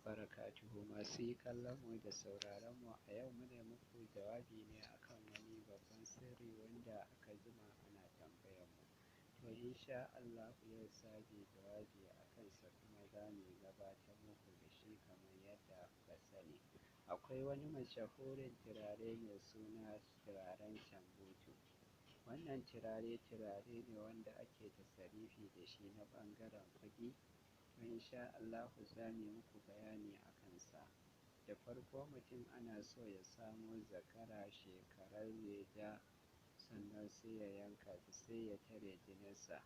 Barakatuhu. Masu kallon mu da sauraron mu, a yau muna muku jawabi ne akan wani babban sirri wanda aka jima ana tambayar mu. To insha Allahu yau za mu jawabi a kansa, kuma za mu gabatar muku da shi kamar yadda kuka sani. Akwai wani mashahurin turare mai suna turaren Shambutu. Wannan turare, turare ne wanda ake tasarifi da shi na ɓangaren kuɗi. To insha Allahu za mu yi muku bayani a kansa. Da farko, mutum ana so ya samo zakara shekararre ja, sannan sai ya yanka shi, sai ya tare jininsa.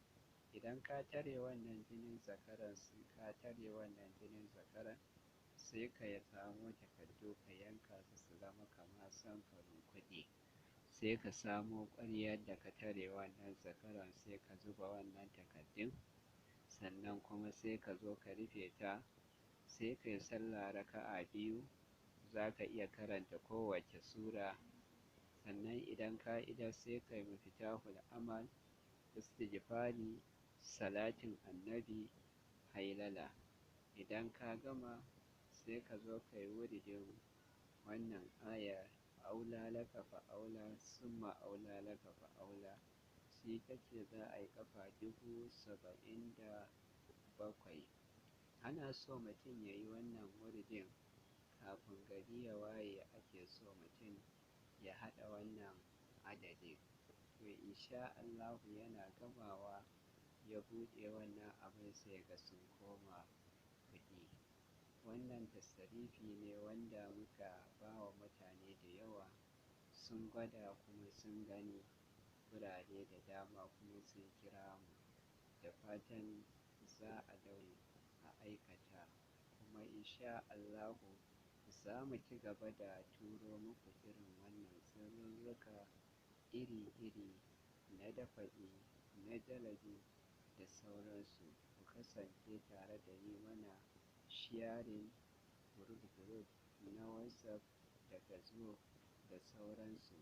Idan ka tare wannan jinin zakaran, ka tare wannan jinin zakaran, sai ka samo takardu ka yanka su, su zama kamar samfurin kuɗi. Sai ka samo ƙwaryar da ka tare wannan zakaran, sai ka zuba wannan takardun, sannan kuma sai ka zo ka rufe ta, sai ka yi sallah raka'a biyu. Za ka iya karanta kowace sura. Sannan idan ka idar, sai ka yi Miftahul Amal, istighfari, salatin Annabi, hailala. Idan ka gama, sai ka zo ka yi wuridin wannan ayar: aula laka fa aula, summa aula laka fa aula. Shi ta ce za a yi ƙafa 77,000. Ana so mutum ya yi wannan wuridin kafin gari ya waye. Ake so mutum ya haɗa wannan adadin. To insha Allahu yana gamawa ya buɗe wannan abin, sai ga sun koma kuɗi. Wannan tasarifi ne wanda muka ba wa mutane da yawa, sun gwada kuma sun gani wurare da dama, kuma sun kira mu. Da fatan za a daure a aikata, kuma insha Allahu za mu ci gaba da turo muku irin wannan sirrika iri-iri na dafa'i, na jalabi da sauransu. Ku kasance tare da yi mana sharing group group na WhatsApp da Facebook da sauransu.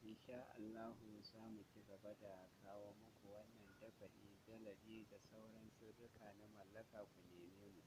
Insha Allahu za mu ci gaba da kawo muku wannan dafa'i, jalabi da sauran sirrika na mallaka. Ku neme mu.